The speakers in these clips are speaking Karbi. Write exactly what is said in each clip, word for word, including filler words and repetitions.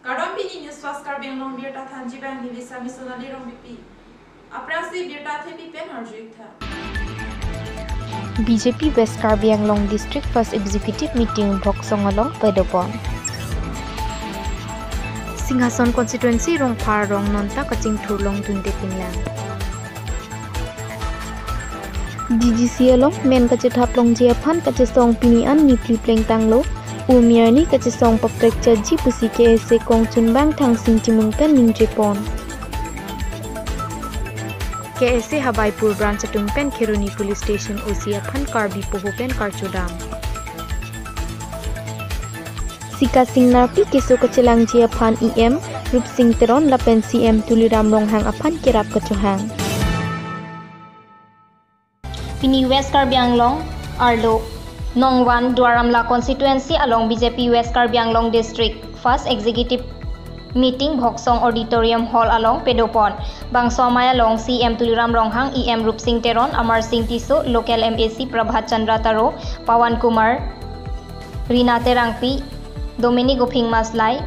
Kardom, pini News Fast Karbi Anglong birta thanji abang neli Sami Sonali Rongpipi. Aphrangsi birta thepi pen arju-ik tha. B J P West Karbi Anglong District First Executive Meeting Bhoksong along padopon. Singhason Constituency Rongphar arong nonta kachingthur longdunde pinlang. D G C along men kachethap longji aphan kachesong pini an niphli plengtanglo. Umyarni kachesong paprek chaji pusi K S A kongchunbang Thangsing Timung pen ningjepon. K S A Habaipur Branch atum pen Kheroni Police Station O C aphan Karbi poho pen karchodam. Sika singnarpi keso kachelangji aphan E M Rupsing Teron lapen C M Tuliram Ronghang aphan kerap kachohang. Pini West Karbi Anglong arlo Nongwan Duar Amla Constituency along B J P West Karbi Anglong District First Executive Meeting Bhoksong Auditorium Hall along padopon. Bangso amei along C M Tuliram Ronghang, E M Rupsing Teron, Amar Sing Tisso, Local M A C Prabhat Chandra Taro, Pawan Kumar, Rina Terangpi, Dominic Uphing Maslai,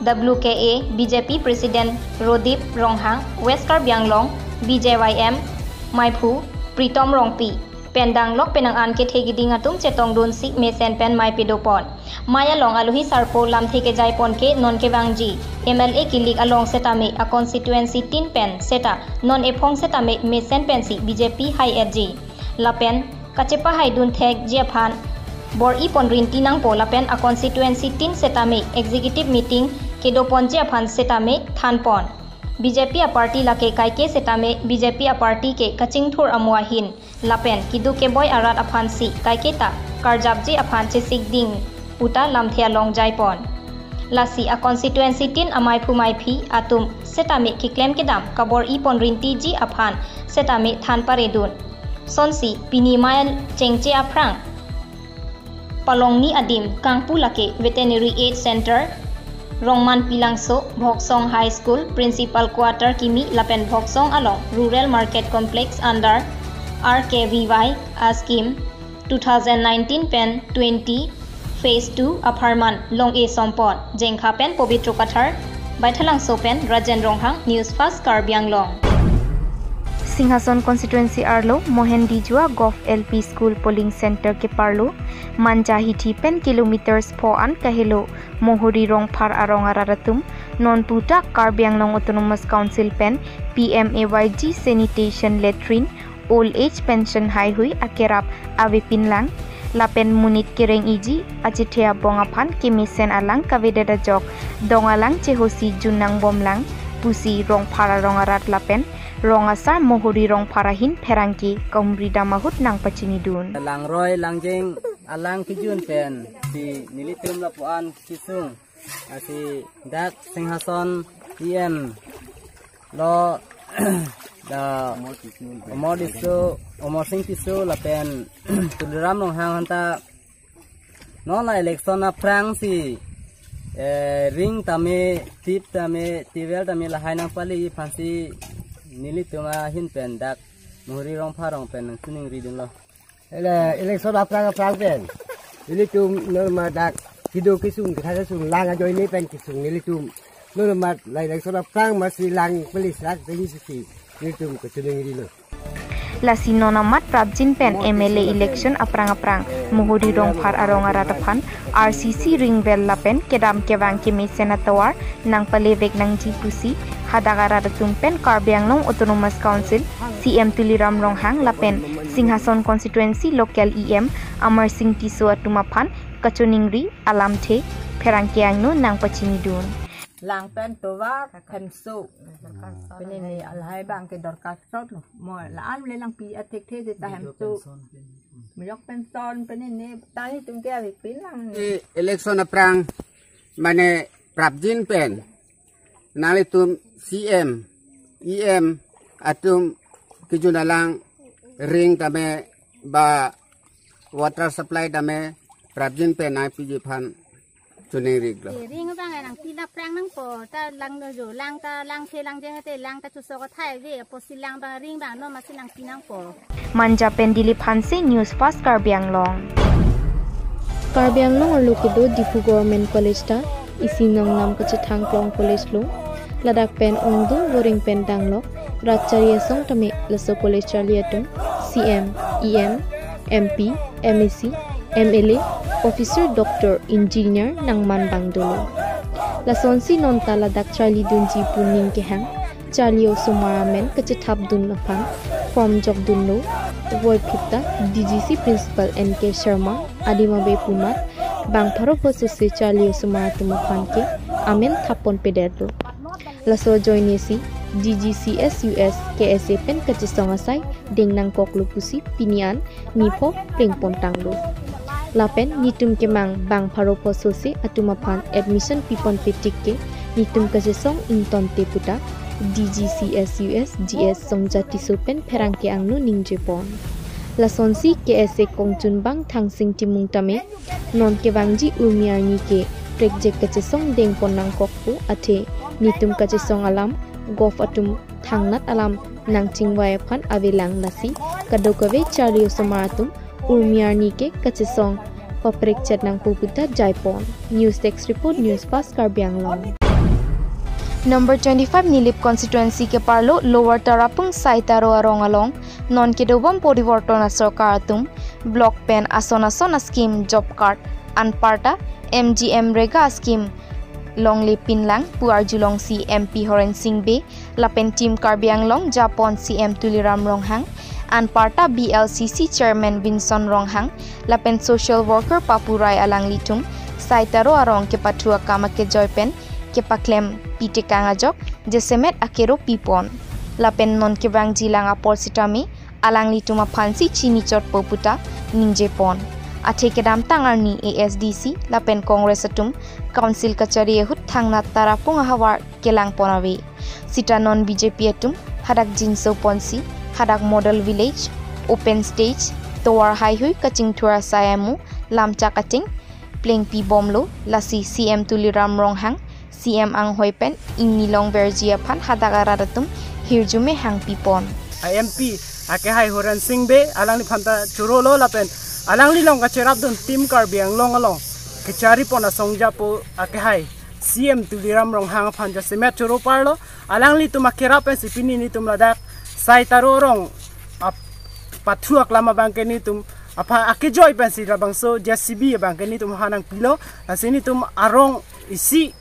W K A B J P President Rodip Ronghang, West Karbi Anglong B J Y M Maiphu Pritom Rongpi pen danglok penang an kethe keding atum chetongdunsi mesen pen mei padopon. Mei along alohi sarpo lamthe kejaipon ke non kevangji M L A kilik along setame a constituency tin pen seta non ephong setame mesen pensi B J P hai-etji. Lapen kachepahaidun thekji aphan bor-ipon rinti nangpo lapen a constituency tin setame executive meeting kedoponji aphan setame thanpon. B J P a party lake kaike setame B J P a party ke kachingthur amo ahin lapen keduk keboi arat aphansi kaike ta karjapji aphan chesik ding puta lamthe along jaipon. Lasi a constituency tin amaiphu maiphi atum setame keklem kedam kabor-ipon rintiji aphan setame than paredun. Sonsi pini mei chengche aphrang palongni adim kangpu lake Veterinary Aid Center, Rongmanpi Langso, Bhoksong High School, Principal Quarter kimi lapen Bhoksong along Rural Market Complex under R K V Y a scheme two thousand nineteen pen twenty Phase two apharman long-e sompon. Jengkha pen Pobitro Kathar, Baithalangso pen Rajen Ronghang, News Fast Karbi Anglong. Singhason Constituency arlo Mohendijua Govt L P School Polling Center keparlo Manja hithi pen kilometers pho an kahelo Mohori Rongphar arong arat atum non puta Karbi Anglong Autonomous Council pen P M A Y G sanitation latrine, old age pension haihui akerap avepinlang lapen monit kereng-iji achethe abong aphan kemesen alang kavedet ajok dong alang chehosi jun nangbomlang pusi Rongphar arong arat lapen rong asar Mohori Rongphar ahin pherangke kahumri dam ahut nangpachinidun. Langroi langjeng alang kejun pensi nelitum lapuan kesung asi dak Singhason E M lo da Omor Tisso, Omor Sing Tisso lapen Tuliram Ronghang anta non la election aphrangsi, eh, ring tame, tip tame, tivel tame lahai nangpale aphansi nelitum ahin pen dak Mohori Rongphar arong pen nangchiningridunlo. Ele election aphrang aphrang pen ilitum norma dak kedo kesung ketha kesung lang ajoine pen kesung nelitum norma la election aphrang masi lang pelisrak pen sisi nelitum kechening rilo. Lasi non amat prapjin pen M L A election aphrang aphrang Mohori Rongphar arong arat aphan R C C ring well lapen kedam kevang kemesen atovar nangpalevek nangji pusi hadak arat atum pen Karbi Anglong Autonomous Council C M Tuliram Ronghang lapen Singhason Constituency Local E M Amar Sing Tisso atum aphan kachoningri alamthe pherangke angno nangpachinidun. Lang pen tovar khanso. Penene alhai bang ke dorkar sot lo. Mo la an le lang pi athek the ta hem so. Miyok pension penene tani tum ke avi pin lang. E, election aphrang mane prapjin pen nanglitum C M, E M atum kejun alang ring tame ba water supply tame prapjin pen nangpiji aphan Chuning rik lo. Eh, ring abang nangpi aphrang nangpo, ta lang do jo, lang ta lang se lang jeng te lang ta chusok athai ave, apotsi lang abang ring abang no masi nangpi nangpo. Manja pen Dilip Hanse, News Fast Karbi Anglong. Karbi Anglong arlo kedo Diphu Government College ta isi nongnam kachethang klong college lo. Ladak pen ongdung boring pen danglok rat chari asong tame laso college charli atum C M, E M, M P, M A C, M L A, officer, doctor, engineer nangman abang dolo. Lasonsi non ta ladak charlidunji pu ning kehang charli osomar amen kachethapdun aphan form jokdunlo. Voi phit ta D G C Principal N K Sharma adim ave pu amat bang pharo pho sose charli osomar atum aphan ke amen thappon pedetlo. Laso ajoinesi D G C S U S K S A pen kachesong asai deng nangkoklo pusi pini an nipho plengpon tanglo. Lapen netum kemang bang pharo pho sose atum aphan admission pipon petik ke netum kachesong ingtonte puta D G C S U S G S Songja Tisso pen pherangke angno ningjepon. Lasonsi K S A kongchunbang Thangsing Timung tame non kevangji Urmi arni ke prekjek kachesong dengpon nangkokpo athe netum kachesong alam gof atum thangnat alam nangchingvai aphan avelang, lasi kadokave charli osomar atum Urmi arni ke kachesong paprekchet nangpo puta jaipon. News Desk Report, News Fast Karbi Anglong. Number twenty-five Nilip constituency keparlo Lower Tarapung Sai Taro arong along non kedobom Poriborton asorkar atum block pen ason ason a-scheme, job card, anparta M G M Rega scheme longle pinlang pu arjulongsi M P Horen Sing Bey lapen Team Karbi Anglong japon C M Tuliram Ronghang, anparta B L C C Chairman Vinson Ronghang lapen social worker Papu Rai alanglitum Sai Taro arong kepathu akam akejoi pen kepaklem pitekang ajok jasemet akero pipon. Lapen non kevangjilang apor sitame alanglitum aphansi chinichotpo puta ningjepon. Athe kedamtang arni A S D C lapen Congress atum Council kachari ahut thangnat Tarapung ahavar kelangpon ave. Sita non B J P atum hadak jinso ponsi hadak model village, open stage, tovar haihui kachingthur asai amo lamchak ateng plengpi bomlo, lasi C M Tuliram Ronghang C M anghoi pen ingni longverji aphan hadak arat atum hirjume hangpipon. A M P akehai Horen Sing Bey alangliphan ta chorolo lapen alangli along kacherapdun Team Karbi Anglong along kecharipon asong japo akehai C M Tuliram Ronghang aphan jasemet choro parlo. Alanglitum akerap pensi pini netum ladak Sai Taro arong ap-, pathu aklam abangke netum aphan akejoi pensi labangso J C B abangke netum aphan nangpilo. Lasi netum arong isi,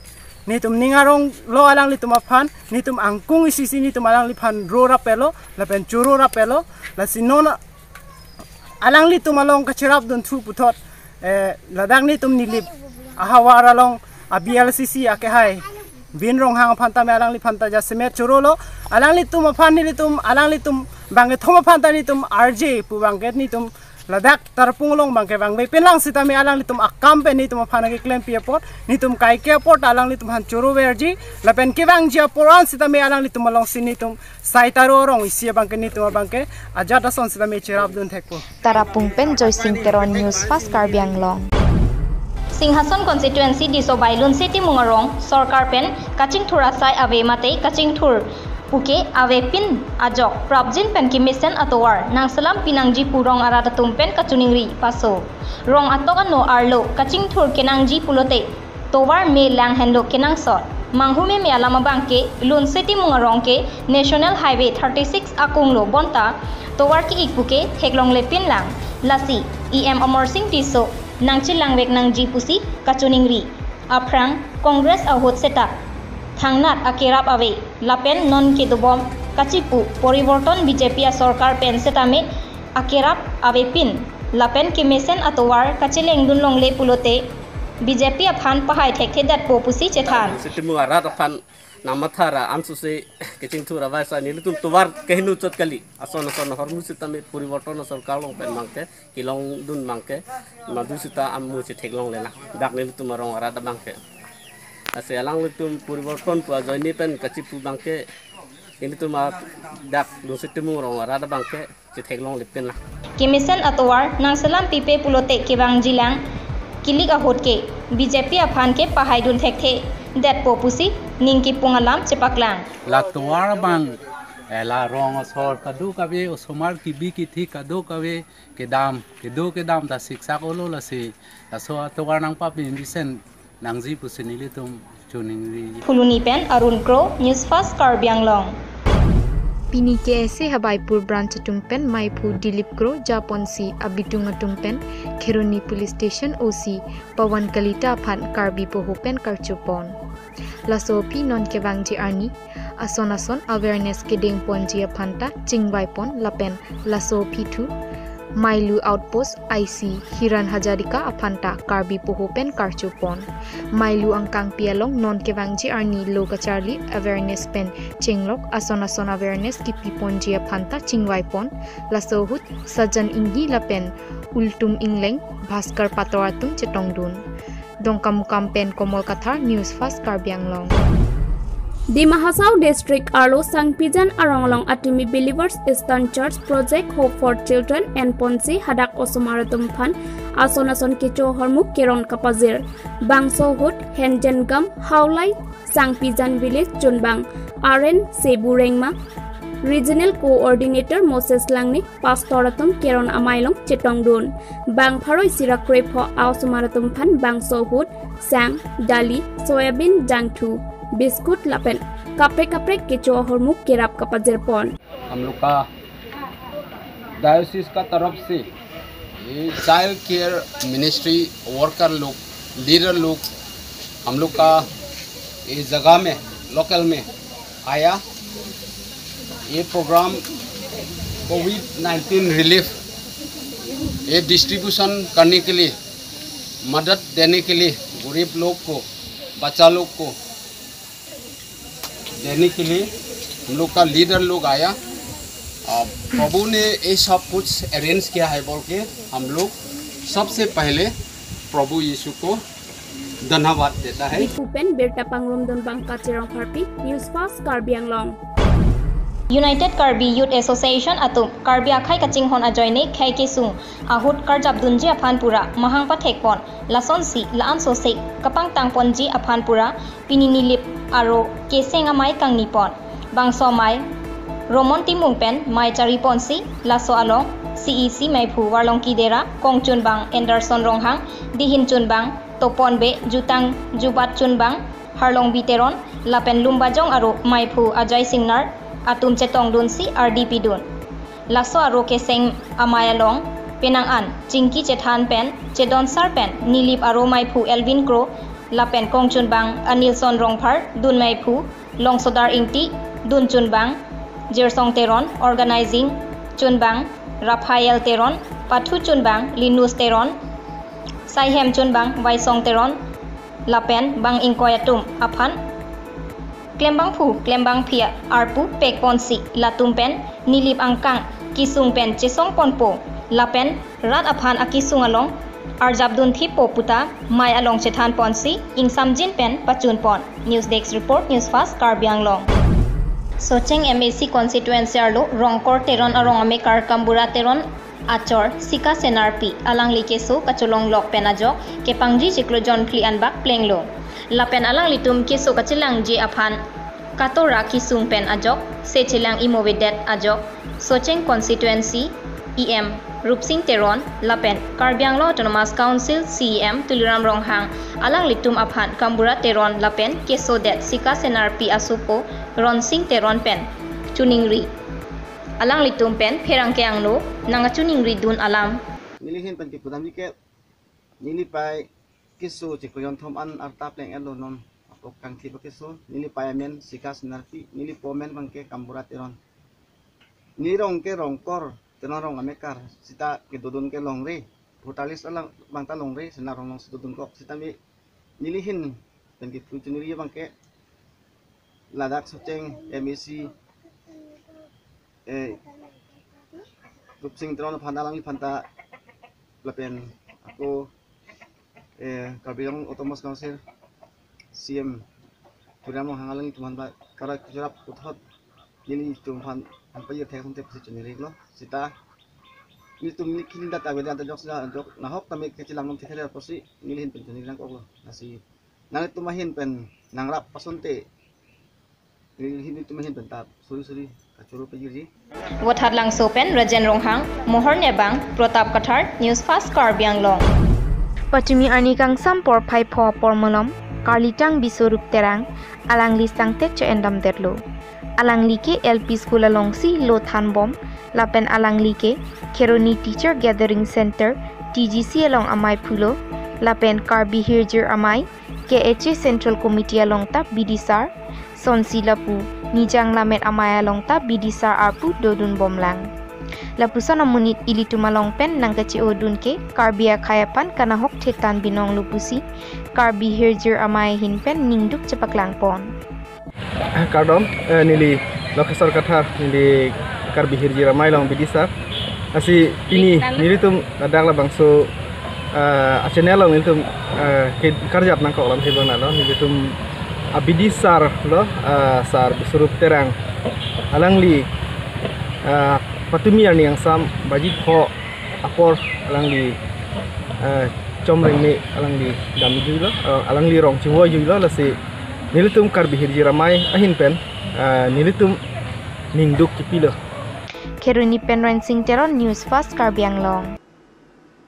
netum ning aronglo alanglitum aphan, netum angkung isi si netum alangliphan ro rapelo lapen choro rapelo. Lasi non alanglitum along kacherapdunthu puthot, eh, ladak netum Nilip ahavar along a B L C C akehai Vin Ronghang aphan tame alangliphan ta jasemet chorolo. Alanglitum aphan nelitum, alanglitum bangkethom aphan ta netum R J pu bangke netum ladak Tarapung along bangke vangve pinlang sitame alanglitum akam pen netum aphan keklempi apot, netum kaike apot alanglitum aphan choro verji lapen kevangji apor an sitame alanglitum alongsi netum Sai Taro arong isi abangke netum abangke ajat ason sitame cherapdun thekpo. Tarapung pen Joysing Teron, News Fast Karbi Anglong. Singhason constituency Disobai Lunse Timung arong sorkar pen kachingthur asai ave mate kachingthur puke avepin ajok prapjin pen kemesen atovar nangselam pinangji pu rong arat atum pen kachiningri paso. Rong atok ano arlo kachingthur kenangji pulote tovar me lang henlo kenangsot. Manghu meme alam abangke Lunse Timung arong ke National Highway thirty-six akunglo bonta tovar ke-ik puke theklongle pinlang. Lasi E M Amarsing Tisso nangchelangvek nangji pusi kachiningri. Aphrang Congress ahut seta thangnat akerap ave lapen non kedobom kachipu Poriborton B J P asorkar pen setame akerap avepin lapen kemesen atovar kachelengdun longle pulote B J P aphan pahai thekthedetpo pusi chethan. Lunse Timung arat aphan nangmatha ra ansose kachingthur avai sa nelitum tovar kehinu chot kali. Ason ason ahormu sitame Poriborton asorkar along pen bangke kelongdun bangke madu sita amu chetheklongle na. Dak nelitum arong arat abangke. Lasi alanglitum Poriborton pu ajoine pen kachipu bangke nelitum a dak Lunse Timung arong arat abangke chetheklongle pinlang. Kemesen atovar nangselam pipe pulote kevangjilang Kilik ahut ke B J P aphan ke pahaidun thekthe detpo pusi ning kipung alam chepaklang. La tovar abang, eh, la rong asor kadokave, osomar kibi kithi kadokave kedam, kedo kedam ta siksak olo lasi, laso atovar nangpapi invisen nangji pusi nelitum choningri. Phuloni pen Arun Kro, News Fast Karbi Anglong. Pini K S A Habaipur branch atum pen maiphu Dilip Kro japonsi abitung atum pen Kheroni Police Station O C Pawan Kalita aphan Karbi poho pen karchupon. Laso aphi non kevangji arni ason ason awareness kedengponji aphan ta chingvaipon lapen laso aphi thu Mailu Outpost I C Hiran Hazarika aphan ta Karbi poho pen karchupon. Mailu angkangpi along non kevangji arni lo kacharli awareness pen chenglok ason ason awareness kipiponji aphan ta chingvaipon. Laso ahut Sajan Inghi lapen Ultum Ingleng, Bhaskar Pator atum chetongdun. Dongkamukam pen Komol Kathar, News Fast Karbi Anglong. Dima Hasao District arlo Sangpijan arong along Atumi Believers Eastern Church Project Hope for Children enponsi hadak osomar atum aphan ason ason kecho ahormu keron kapajir. Bangso ahut Henjengam Haolai, Sangpijan Village chunbang R N Sebu Rengma, Regional Coordinator Moses Langne, Pastor atum keron amei along chetongdun. Bang pharo isi ra krepho a-osomar atum aphan bangso ahut sang, dali, soyabean, jangthu, biscuit lapen kaprek kaprek kecho ahormu kerap kapajirpon. हम लोग का डायोसिस का तरफ से ये child care ministry worker लोग, लीडर लोग, हम लोग का ये जगह में, लोकल में आया। ये प्रोग्राम कोविड नाइन्टीन रिलीफ, ये डिस्ट्रीब्यूशन करने के लिए, मदद देने के लिए गरीब लोग को, बच्चा लोग को देने के लिए हम लोग का लीडर लोग आया। आ, प्रभु ने ये सब कुछ अरेंज किया है बोल के हम लोग सबसे पहले प्रभु यीशु को धन्यवाद देता है। Diphu pen birta pangrumdun abang Kachirong Pharpi, News Fast Karbi Anglong. United Karbi Youth Association atum Karbi akhei kachinghon ajoine khei kesung ahut karjapdunji aphan pura mahang pathekpon. Lasonsi la-an sose kapangtangponji aphan pura pini Nilip aro keseng amei kangnipon. Bangso amei Romon Timung pen mei chariponsi laso along C E C meiphu Varlongki Dera, kongchunbang Anderson Ronghang, dihin chunbang Topon Bey, jutang jubat chunbang Harlongbi Teron lapen Lumbajong aro meiphu Ajoy Singnar atum chetongdunsi ardi pidun. Laso aro keseng amei along penang an chingki chethan pen chedonsar pen Nilip aro meiphu Elvin Kro lapen kongchunbang Anilson Rongphar, dun meiphu Longsodar Ingti, dun chunbang Jirsong Teron, organizing chunbang Raphael Teron, pathu chunbang Linus Teron, saihem chunbang Vaisong Teron lapen bang ingkoi atum aphan klembangphu klembangphi arpu pekponsi latum pen Nilip angkang kesung pen chesongponpo lapen rat aphan akesung along arjapdun thipo puta mei along chethanponsi ingsamjin pen pachunpon. News Desk Report, News Fast Karbi Anglong. Socheng M A C constituency arlo Rongkor Teron arong amekar Kambura Teron achor Sika Senarpi alangli keso kacholonglok pen ajok kepangri chiklo jon phli anbak plenglo. Lapen alanglitum keso kachelangji aphan katora kesung pen ajok se chelang imovedet ajok Socheng constituency E M Rupsing Teron lapen Karbi Anglong Autonomous Council C E M Tuliram Ronghang alanglitum aphan Kambura Teron lapen kesodet Sika Senarpi asopo Ronsing Teron pen choningri. Alanglitum pen pherangke angno nangkachoningridun alam. Nelihin pen kipudamji ke, nelipei keso chiklo jonthom an arta pleng-etlo non apok kangthi pakeso. Nelipei amen Sika Senarpi, nelipo amen abangke Kambura Teron. Nerong ke Rongkor Teron arong amekar, seta kedodun ke longri, voter list alang abangta longri, Senar Rong alongsi dodun kok. Seta mi nelihin pen kiphu choningri abangke ladak Socheng M A C, eh, Rupsing Teron aphan, alangliphanta lapen ako, eh, Karbi Anglong Autonomous Council C E M Tuliram Ronghang alanglitum aphan ba karai kuchurap puthot nelitum aphan nangpajir thek asonte pusi choningrilo. Seta nelitum neli kehini dak avedet anta jok sila jok nahok tame kachelangdun thekthedetpo si neli ahin pen choningri nangkoklo. Lasi nanglitum ahin pen nangrap asonte neli ahin, nelitum ahin pen ta suri suri kachoro pejirji. Vothatlangso pen Rajen Ronghang, Mohor Nebang, Pratap Kathar, News Fast Karbi Anglong. Patumi arni kangsam porphai pho apor malom, Karlitang Biswarup Terang, alangli sangtet cho-endamdetlo. Alangli ke L P School alongsi lo thanbom, lapen alangli ke Kheroni Teacher Gathering Center, T G C along amei phulo, lapen Karbi Hirjir Amei, K H A Central Committee along ta bidisar, sonsi lapu Nijang Lammet Amei along ta bidisar arpu dodunbomlang. Lapuson amonit ilitum along pen nangkache-odun ke Karbi akhei aphan kanahok thetan binonglo pusi Karbi Hirjir Amei ahin pen ningduk chepaklangpon. Kardom, eh, neli Lokheswar Kathar, neli Karbi Hirjir Amei along bidisar. Lasi pini nelitum ladak labangso, eh, a-channel along nelitum, eh, ke karjap nangkok alam si bang nalo, nelitum abidisar lo, eh, Sar Biswarup Terang. Alangli, eh, patumi arni kangsam baji pho apor alangli, eh, chomreng me alangli damjuilo, eh, alangli rong chivoijuilo, lasi nelitum Karbi Hirjir Amei ahin pen, eh, nelitum ningduk kipilo. Kheroni pen Rensing Teron, News Fast Karbi Anglong.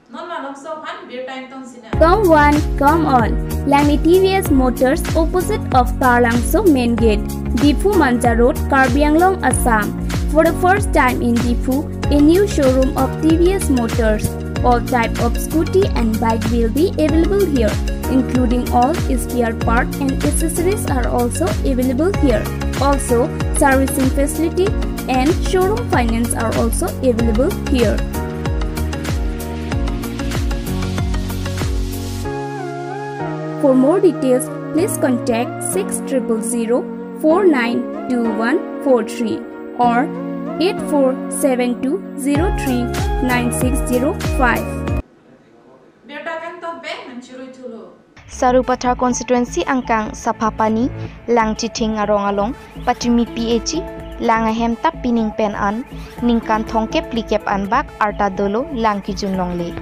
Non malomso aphan birta ingtong sinang. Come one, come all. Langni T V S Motors, opposite of Taralangso Main Gate, Diphu Manja Road, Karbi Anglong, Assam. For the first time in Diphu, a new showroom of T V S Motors. All type of scooty and bike will be available here, including all spare part and accessories are also available here. Also, servicing facility and showroom finance are also available here. For more details, please contact six triple zero four nine two one four three or eight four seven two zero three nine six zero five. Birta kangtong pen nangchirui thulo. Sarupathar constituency angkang Saphapani, Langchithing arong along, patumi P H E, lang ahem tap pining pen an, ningkan thomkep phlikep an bak arta dolo lang kejun longle.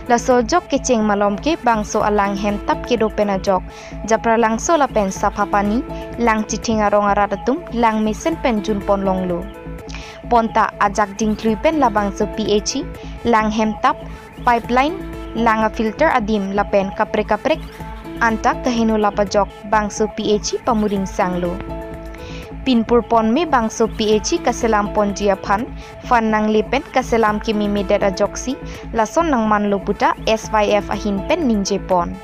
Laso ajok kecheng malom ke bangso alang hem tap kedo pen ajok, Japralangso lapen Saphapani, Langchithing arong arat atum lang mesen pen junpon longlo. Bonta ajak dingklui pen labangso P H E, lang hem tap, pipeline, lang a-filter adim lapen kaprek kaprek anta kaheno lap ajok bangso P H E pamuringsanglo. Pinpur pon me bangso P H E kaselam ponji aphan, fund nangle pen kaselam kememedet ajoksi, lason nangmanlo puta S Y F ahin pen ningjepon.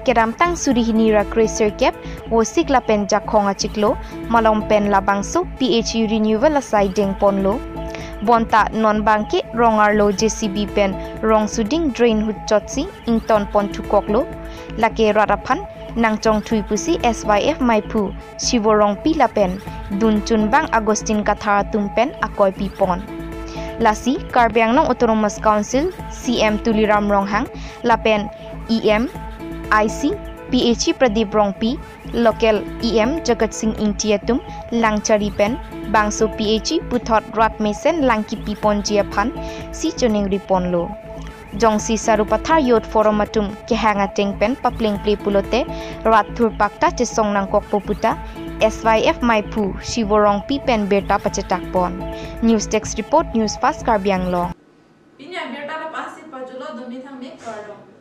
Kedamtang suri hini ra kre sirkep, Vosik lapen Jakhong achiklo, malom pen labangso P H E renewal asai dengponlo. Bonta non bangke rong arlo J C B pen rong suding drain hutchotsi ingtonpon thukoklo. Lake rat aphan nangchongthui pusi S Y F meiphu Shivo Rongpi lapen dunchunbang Augustine Kathar atum pen akoi pipon. Lasi Karbi Anglong Autonomous Council C M Tuliram Ronghang lapen E M, I C, P H E Pradip Rongpi, local E M Jagat Sing Engti atum lang chari pen bangso P H E puthot rat mesen lang kipi ponji aphan si choningri ponlo. Jongsi Sarupathar Youth Forum atum kehang ateng pen paplengple pulote rat thurpak ta chesong nangkokpo puta S Y F meiphu Shivo Rongpi pen birta pachetak pon. News Desk Report, News Fast Karbi Anglong. Pini abirta lapu-an si pajutlo, dumi thang me kardom.